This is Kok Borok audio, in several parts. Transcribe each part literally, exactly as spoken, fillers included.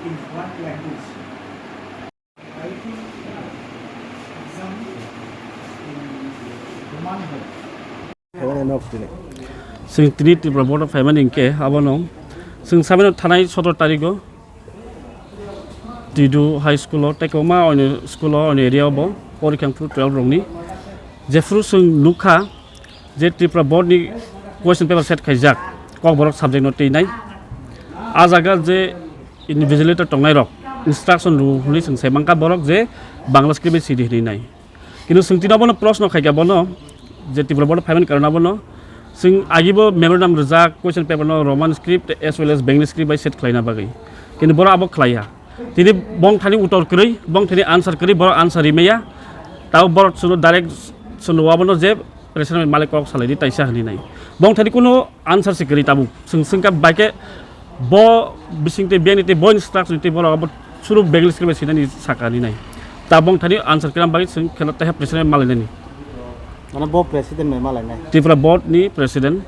in one language. Writing exam in Roman hand. Chwng tini Tripura Board o phaimani hinkhe abono chwng sabino thanai sotoro tarigo Tidu High School o tei kwbangma onyo school o onyo area o bo porikha wngphuru twelve rokni. Jephuru chwng nukha je Tripura Board ni question paper set khaijak Kokborok subject no twinai. A jaga je invigilator tongnai rok instruction rw hwnwi chwng sai mankha borok je Bangla script bai sidi hwnwi nai. Kintu chwng tini abono proshno khaikha bono je Tripura Board o phaimani karon abono chwng agibo memorandum rwjak question paper no Roman script as well as Bengali script bai set khlaina bagwi. Kintu borok abo khlaiya. Tini bongthani utor kwrwi, bongthani answer kwrwi, borok answer rimaya. Tabo borok chwngno direct chwngno abono je president malik kok salai di taisa hwnwi nai. Bongthani kuno answer se kwrwi tabuk. Chwng swngkha bai khe bo bising tei biyangni tei bo instruction tei borok abo suru Bengali script bai sinani saka ni nai. Ta bongthani answer kwrwi bagwi chwng kheno taiha president malainani. Mane bo president bai malainai. Tripura Board ni president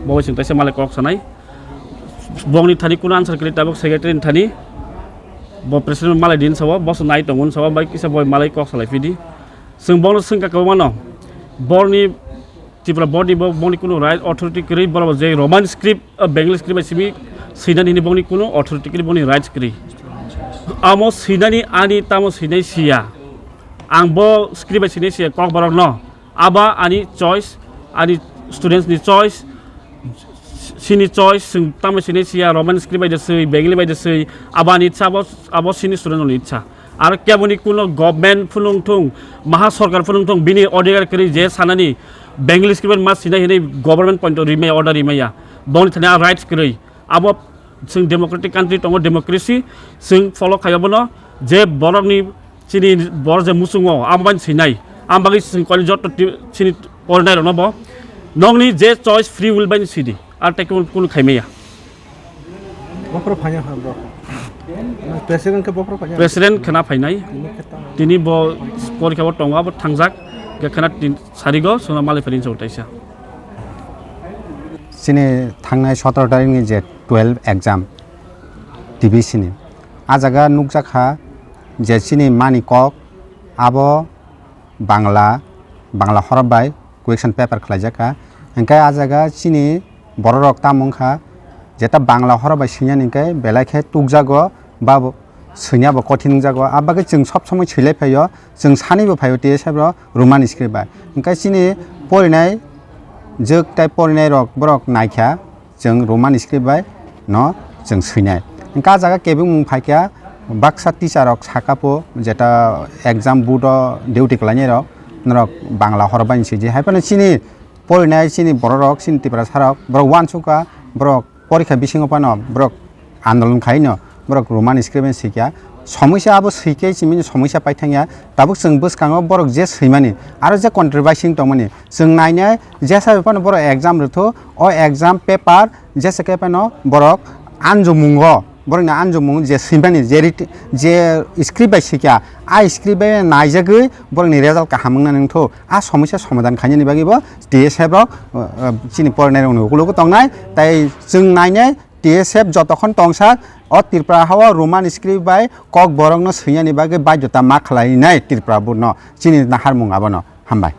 bo bai chwng taisa malai kok sanai. Bongni thani kuno answer kwrwi tabuk secretary ni thani bo president malai din sabo, bo se nai tongo sabo, bai kisa boi malai kok salai phidi. Chwng bono swngkha kwbangmano. Borni Tripura Board ni bo bongni kuno right authority kwrwi, borok je Roman script, uh, Bengali script bai simi swinani hini bongni kuno authority kwrwi, bongni rights kwrwi. Amo swinani ani tamo swinai siya. Ang bo script bai swinai siya Kokborok no. Aba ani choice, ani students ni choice, sini choice, chwng tamo sini siya Roman script bai de swi, Bengali bai de swi, abo ani ichha, abo, abo sini student ni ichha. Aro keboni kuno government phunung thung, maha sorkar phunung thung, bini order kwrwi je sanani Bengali script ma sinai hinwi government point rimaya, order rimaya, boni thani a rights kwrwi. Abo chwng democratic country tongo, democracy chwng follow khai abono, je borokni chini borok je muchungo abo bai swinai, ang bagwi chwng kori joto ti-, chini porinai rokno bo nokni je choice free will bai swidi, ar tei kunu, kunu khaimaya. Bophoro phanya ha bro. President khe bophoro phanya. President khena phainai. Tini khe tamo. Tini bo porikha bo tongo, abo thangjak, ge khena tin sarigo, sona malai phaini chong taisa. Chini thangnai sotoro tarikni je twelve exam T B C ni. A jaga nukjakha je chini mani kok abo Bangla, Bangla horop bai question paper khlaijak kha. Hinkhe a jaga chini bororok tamo wngkha jeta Bangla horop bai swinani hinkhe belai khe tukjago ba bo swinabo kothin wngjago. A bagwi chwng sob somoi swilai phaio, chwng sanibo phaio T S F rok Roman script bai. Hinkhe chini porinai jwk tei porinai rok borok naikha. Chwng Roman script bai no chwng swinai. Hwnkhe ah jaga kebengmung phaikha, baksa teacher rok saka po jeta exam board o duty khlainai rok, norok Bangla hor bai swidi. Hai phano chini porinai chini borok rok, chini Tiprasa rok, borok uansukha, borok porikha bisingo phano borok andolon khaino borok Roman script bai swikha. Somosya abo swikhe simi somosya paithangya. Tabuk chwng bwskango borok je swimani, aro je controversy tongmani, chwng nainai jesa phano borok exam rwthu, o exam paper jesa khe phano borok anjumungo, borokni anjumung je swimani, je writ-, je script bai swikha, a script bai naijagwi borokni result kaham wngna nangthu. A somosya somadhan khainani bagwi bo T S F rok, uh, uh, chini porinai rokni ukologo tongnai, tai chwng nainai T S F jotokhon tongsa o Tripura hao Roman script bai Kokborokno swinani bagwi baidhota ma khlainai Tripura board no, chini naharmung abono. Hambai.